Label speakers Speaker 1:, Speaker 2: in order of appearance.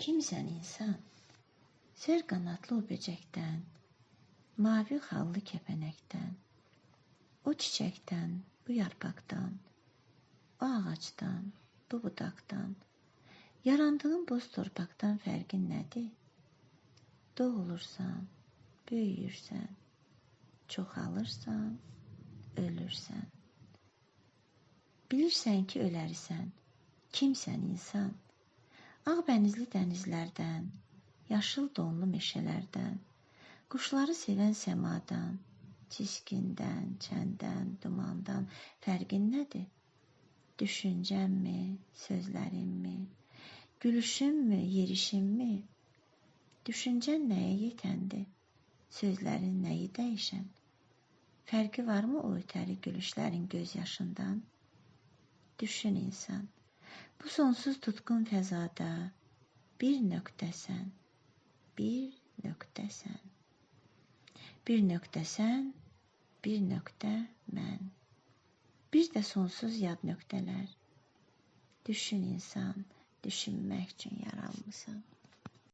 Speaker 1: Kimsən insan? Sər qanadlı o böcəkdən, mavi xallı kəpənəkdən, o çiçəkdən, bu yarpaqdan, o ağacdan, bu budaqdan, yarandığın boz torpaqdan fərqin nədir? Doğulursan, böyüyürsən, çoxalırsan, ölürsən. Bilirsən ki, ölərsən. Kimsən insan? Ağ bənizli dənizlərdən, yaşıl donlu meşələrdən, quşları sevən səmadan, çiskindən, çəndən, dumandan fərqin nədir? Düşüncəmmi, sözlərinmi, gülüşünmü, yerişinmi? Düşüncən nəyə yetəndi? Sözlərin nəyi dəyişən? Fərqi varmı o ötəri gülüşlərin göz yaşından? Düşün insan. Bu sonsuz tutqun fəzada bir nöqtəsən, bir nöqtəsən. Bir nöqtəsən, bir nöqtə mən. Bir də sonsuz yad nöqtələr. Düşün insan, düşünmək üçün yaranmısan.